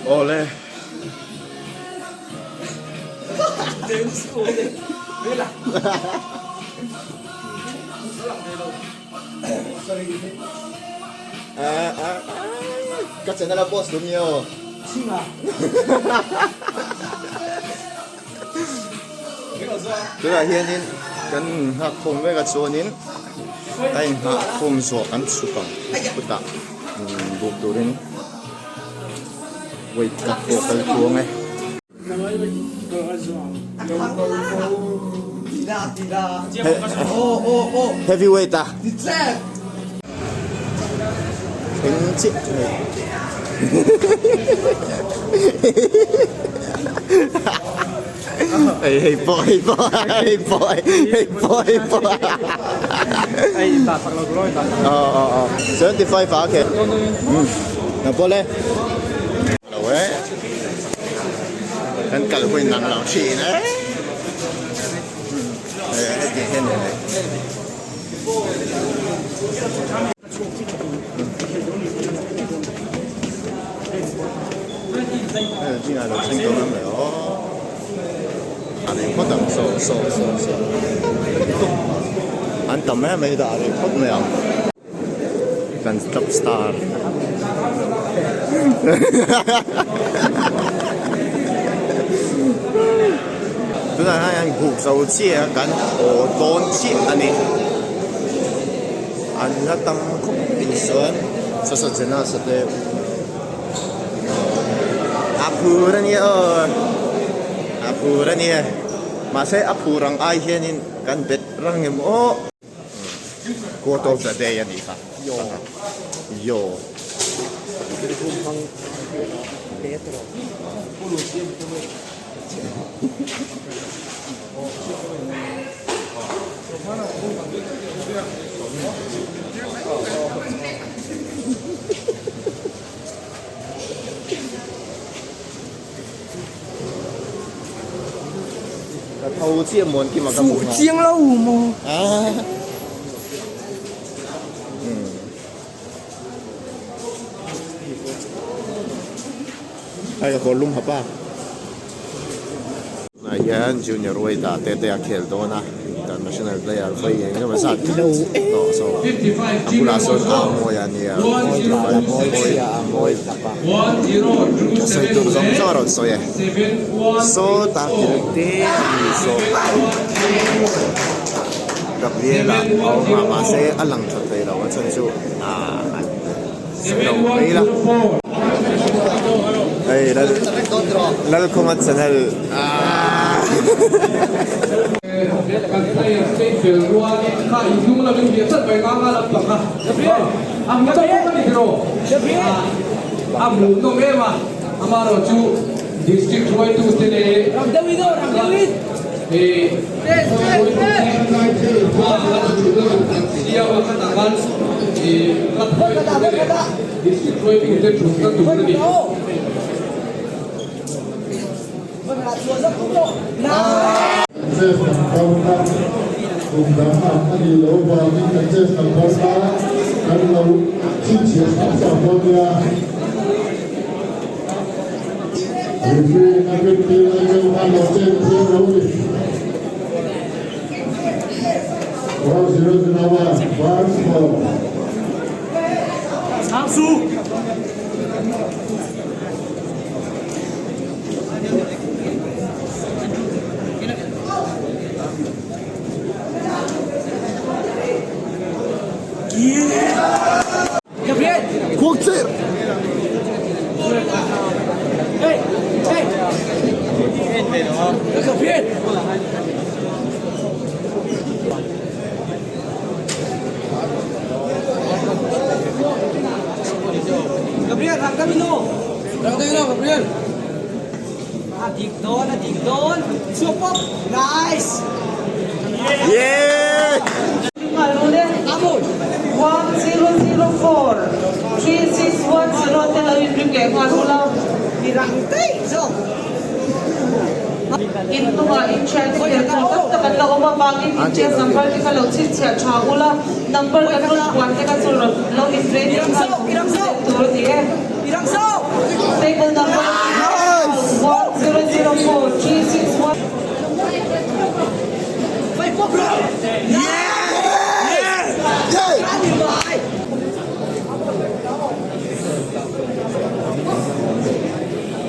Awle. Ka channel a post duh mi aw. Tunah hianin kan nghak khawm vek a chuanin a inghah khawm zawh kan chhuk ang chutah buk turin weight cut pawh kal tluang e. Heavy weight a. Thleng chiah chu hei. Hei hei pawh hei pawh hei pawh hei pawh hei pawh. Hei dah sak lo tur aw dah sak. Aw aw aw 75 ah okay. Na pawh le. Lo e. Kan kal pawh in lang lo thin e. Hei heti hian hei. Zingah lo thleng tawh ngam le aw a rei phawt ang saw saw saw saw an tam em mai dah a rei phawt mai ang kan top star tunah hian buk zo chiah a kan haw dawn chiah a ni. An la tam khawp in chuan saw Jonas a te a phur a nia aw a phur a nia mahse a phur ang ai hianin kan bet rang em aw quote of the day a nih kha yo. Ka tho chiah muan kim a ka hmuh chiang lo maw Hei ka kawr lum hap a. Tunah hian junior weight ah te te a khel dawn a international player vawi eng emaw zat tawh so a bulah sawn a mawi a nia mawi sawi tur zawng zawng a rawn sawi e sawtah kil te a ni zawk Gabriel a awm a mahse a lang tha thei lo a chhan chu ahh sawi lo mai la. Hei lal Lalkhuma channel aah. Kan players te fel rualin kha in hnung lam in biak tlat mai nga nga lam pang a a hmu chauh bawk a ni tiraw a hmuhnawm em a amaherawh chu district hruaitu te leh Chess number kha kum dang ang a nih loh vangin kan chess number kha kan lo chhinchhiah hram hram dawn nia. Referee a rin tir lai cheu khan lo chen thiam lo ni. 1001 Barnes ball. Khuangcher! Yeah! Yeah! Yeah!